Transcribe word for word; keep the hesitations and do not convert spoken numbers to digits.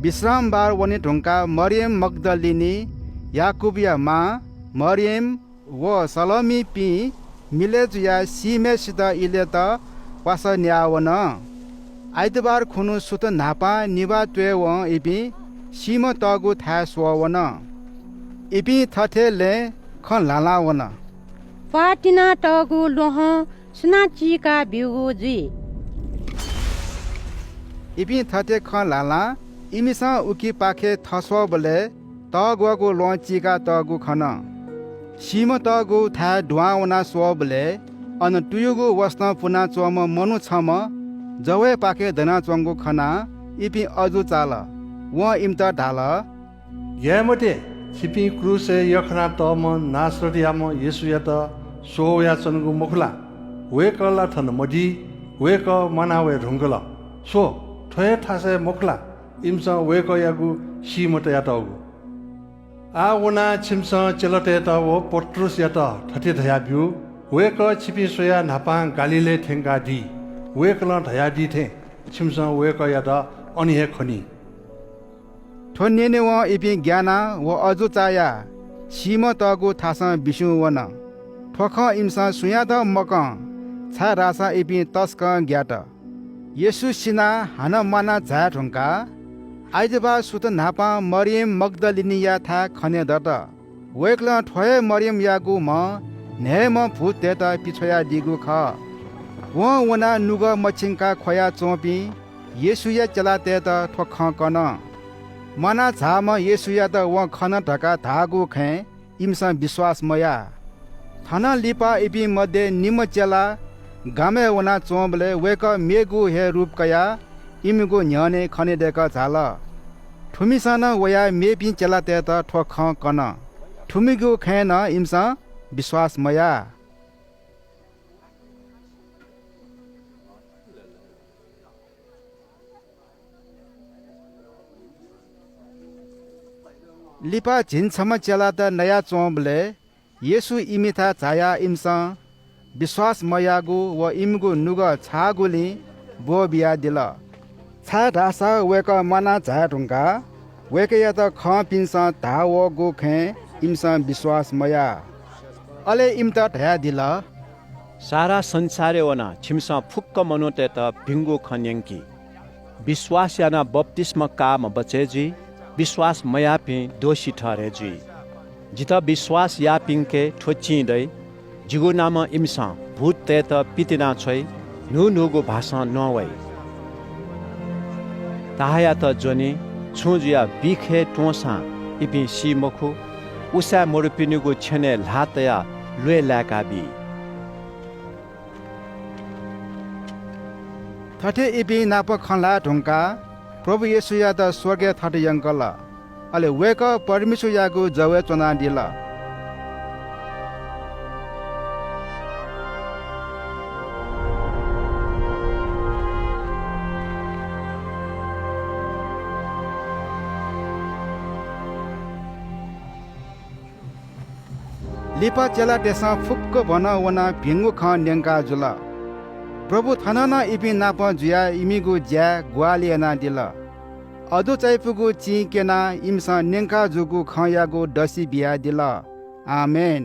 विश्रामबार वने धुंकाः मरियम मग्दलिनी, याकूबया मां मरियम व सलोमीपिं मिलय् जुयाः सीम्हय्‌सित इलेत वासः न्याः वन। आइतबार खुन्हु सुथ न्हापां निभाः त्वयेवं इपिं सीम्ह तःगु थाय् स्वः वन। इपिं थथे लँय् खँ ल्हालां वन। प्वाः तिनातःगु ल्वहं सुनां चीका ब्यूगु जुइ? इपिं थथे खँ ल्हालां इमिसं उकिपाखे थस्वःबलय् तःग्वःगु ल्वहं चीका तःगु खन। सीम्ह तःगु थाय् दुहां वना स्वःबलय् अन तुयुगु वसतं पुनाच्वंम्ह मनू छम्ह जवय्‌पाखे दनाच्वंगु खनाः इपिं अजू चाल। वं इमित धाल, ग्याये मते, छिपिं क्रूसय् यख्खाना तःम्ह नासरतयाम्ह येशूयात स्वः वयाच्वनागु मखु ला? वय्‌कः ला थन मदी, वय्‌कः म्वाना वये धुंकल। स्व, थ्व हे थासय् मखु ला इमिसं वय्‌कःयागु सीम्ह तयातःगु? आः वनाः छिमिसं चेलातय्‌त व पत्रुसयात थथे धयाब्यु, वय्‌कः छिपिं स्वयाः न्हापां गालीलय् थ्यंकादी। वय्‌कलं धयादी थें छिमिसं वय्‌कःयात अन हे खनी। थ्व न्यनेवं इपिं ग्यानाः व अजू चायाः सीम्ह तःगु थासं बिस्युं वन। थ्व खँ इमिसं सुयातं मकं, छाय्‌धाःसा इपिं तसकं ग्यात। येशू सिनाः हानं म्वाना झाये धुंकाः आइतबाः सुथ न्हापां मरियम मग्दलिनीयाथाय् खने दत। वय्‌कलं थ्व हे मरियमयागु म्ह न्हय्‌म्ह भूततय्‌त पिछ्वयादीगु खः। वं वनाः नुगः मछिंकाः ख्वयाच्वंपिं येशूया चेलातय्‌त थ्व खँ कन। म्वाना झाःम्ह येशूयात वं खन धकाः धाःगु खँय् इमिसं विश्वास मयाः। थनं लिपा इपिं मध्ये निम्ह चेला गामय् वनाच्वंबलय् वय्‌कः मेगु हे रूप कयाः इमिगु न्ह्यःने खनेदय्‌कः झाल। थुमिसं नं वयाः मेपिं चेलातय्‌त थ्व खँ कन। थुमिगु खँय् नं इमिसं विश्वास मयाः। लिपा झिंछम्ह चेलात नयाच्वंबलय् येशू इमिथाय् झायाः इमिसं विश्वास मयाःगु व इमिगु नुगः छाःगुलिं ब्वःबियादिल। छाय्‌धाःसा वय्‌कः म्वाना झाये धुंकाः वय्‌कःयात खंपिन्सं धाः वःगु खँय् इमिसं विश्वास मयाः। अले इमित धयादिल, सारा संसारय् वनाः छिमिसं फुक्क मनूतय्‌त भिंगु खँ न्यंकि। विश्वास यानाः बप्तिस्मा काःम्ह बचय् जुइ, विश्वास मयाःपिं दोषी ठहरय् जुइ। जितः विश्वास याःपिंके थ्व चिं दइ, जिगु नामं इमिसं भूततय्‌त पितिना छ्वइ, न्हून्हूगु भाषां नवाइ। ताहाःयात ज्वनी, छुं जुयाः बिखय् त्वंसां इपिं सी मखु, उसाँय् मदुपिनिगु छ्यनय् ल्हाः तयाः ल्वय् लाय्‌काबी। थथे इपिं नाप खँ ल्हाये धुंकाः प्रभु येशूयात स्वर्गय् थत यंकल। अले वय्‌कः परमेश्वरयागु जवय् च्वनादिल। लिपा चेलातय्‌सं फुक्कभनं वनाः भिंगु खँ न्यंका जुल। प्रभु थन नं इपिं नाप जुयाः इमिगु ज्याय् ग्वाहालि यानादिल। अजू चायापुगु चिं क्यनाः इमिसं न्यंका जूगु खँयागु दसि बियादिल। आमेन।